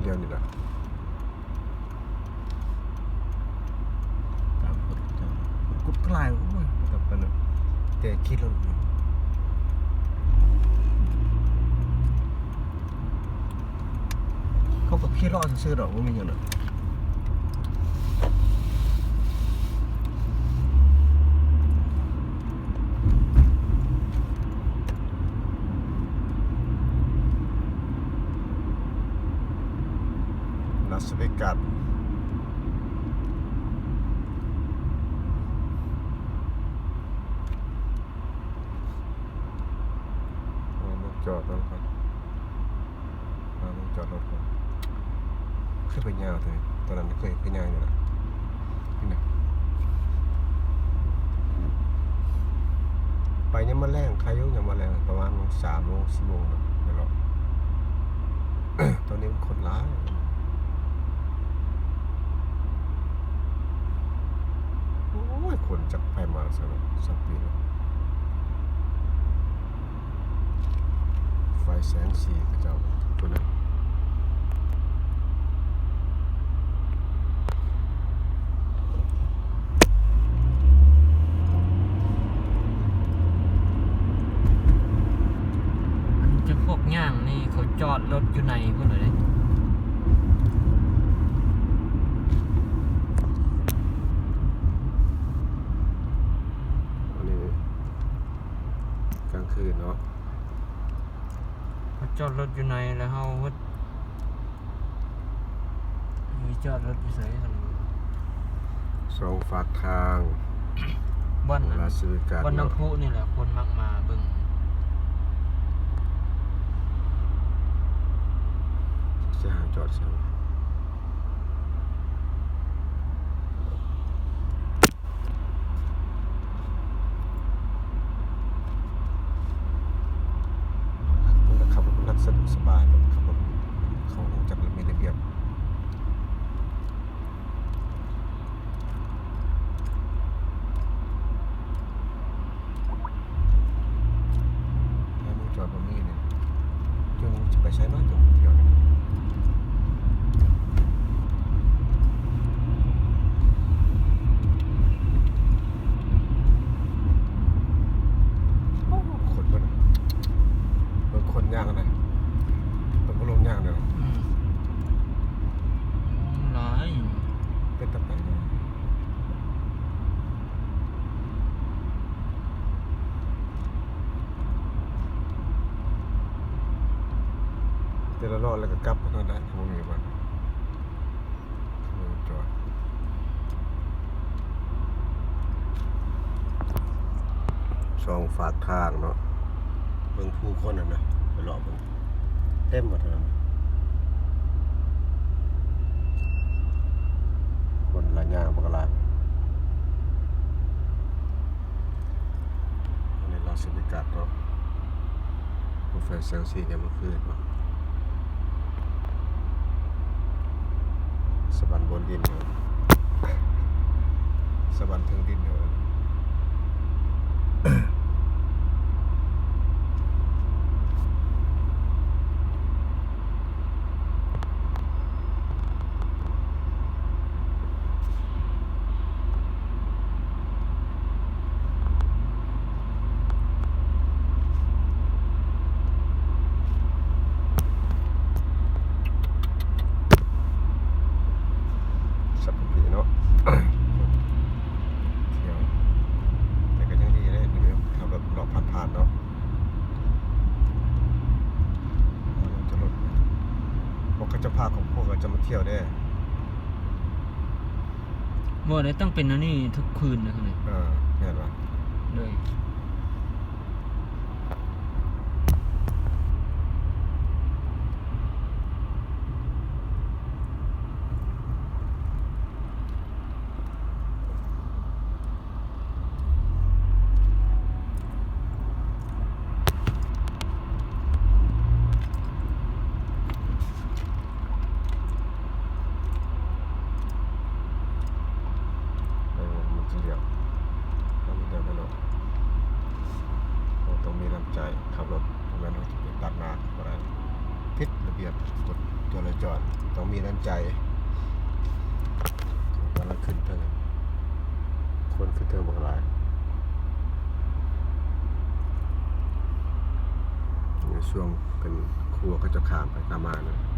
ດຽວນີ້ລະ ຕາມກົດ ກົດກະຫຼາຍ ໂອ້ຍ ແຕ່ຂີ່ລົດ ເຂົາກໍຂີ່ເລາະຊື່ໆດອກ ບໍ່ມີຫຍັງດອກ. ລາສເວກັດ ເອົາລົດຈອດກ່ອນ. ເອົາລົດຈອດລົດກ່ອນ. ຄືໄປຍ່າງແທ້ ຕອນນັ້ນເຄີຍໄປຍ່າງຢູ່ລະ ນີ້ນະ. ໄປຍາມມື້ແລງ ຄາຢູ່ຍາມມື້ແລງ ປະມານໂມງ ສາມໂມງ ສີ່ໂມງນະ ໄປເລາະ. ຕອນນີ້ມັນຄົນຫຼາຍ. ໂອ້ຍ ຄົນຈັກໃຜມາຊະເນາະ ສອງປີແລ້ວ. ໄຟແສງສີເຂົາເຈົ້າພຸ້ນນະ. ອັນຈຳພວກຍ່າງນີ້ເຂົາຈອດລົດຢູ່ໃນພຸ້ນເດ້. ອັນນີ້ກາງຄືນເນາະ. ເຂົາຈອດລົດຢູ່ໃນ ແລ້ວເຮົາ ເຮົາຈອດລົດຢູ່ໃສ? ສອງຟາກທາງ ບ່ອນ ລາສເວກັດ ບ່ອນນ້ຳ ເນາະ ພຸນີ້ແຫຼະ ຄົນມັກມາເບິ່ງ. ຊິຫາຈອດໃສ? ຄົນຂັບລົດສະດວກສະບາຍ ຄົນຂັບລົດເຂົາຮູ້ຈັກລະມີລະບຽບ. ແຖວນີ້ຈອດບໍ່ມີນີ້ ຈຸ່ມຊິໄປໃສເນາະ ຈຸ່ມທ່ຽວນີ້. ໂອ້ ຄົນເພິ່ນ ເບິ່ງຄົນຍ່າງນະ ເບິ່ງຄົນລົງຍ່າງເດີ. ອືມ ຫຼາຍ ເປັນຕາໄປເນາະ. ແຕ່ລະເລາະແລ້ວກໍກັບເທົ່ານັ້ນແຫຼະ ບໍ່ມີບ່ອນ ສອງຟາກທາງເນາະ ເບິ່ງຜູ້ຄົນຫັ້ນນະ ໄປເລາະເບິ່ງ. ເຕັມໝົດເທົ່ານັ້ນ ຄົນລະຍ່າງບັກຫຼາຍ. ອັນນີ້ລາສເວກັດເນາະ ລົດໄຟແສງສີຍາມມື້ຄືນເນາະ ສະຫວັນບົນດິນເດີ ສະຫວັນເທິງດິນເດີ. ສັກກະປີເນາະ ທ່ຽວ ແຕ່ກໍຍັງດີເດ້ ແບບເຮົາແບບເລາະຜ່ານໆເນາະ. ຈອດລົດ ພວກເຂົາເຈົ້າພາຄອບຄົວເຂົາເຈົ້າມາທ່ຽວເດ້. ບໍ່ໄດ້ ຕ້ອງເປັນອັນນີ້ທຸກຄືນນະ. ເອີ ແມ່ນວ່າ ໂດຍ. ໄປມັນຊິລ້ຽວ ມັນຕ້ອງໄປໂລດ ເຮົາຕ້ອງມີນ້ຳໃຈຂັບລົດ ບໍ່ແມ່ນເຮົາຈະໄປຕັດໜ້າເຂົາບໍ່ໄດ້ ຜິດລະບຽບກົດ ຈະລາຈອນຕ້ອງມີນ້ຳໃຈ. ກຳລັງຂຶ້ນເທິງ ຄົນຂຶ້ນເທິງບັກຫຼາຍ. ໃນຊ່ວງເປັນຄົວເຂົາເຈົ້າຂ້າມໄປຂ້າມມານະ.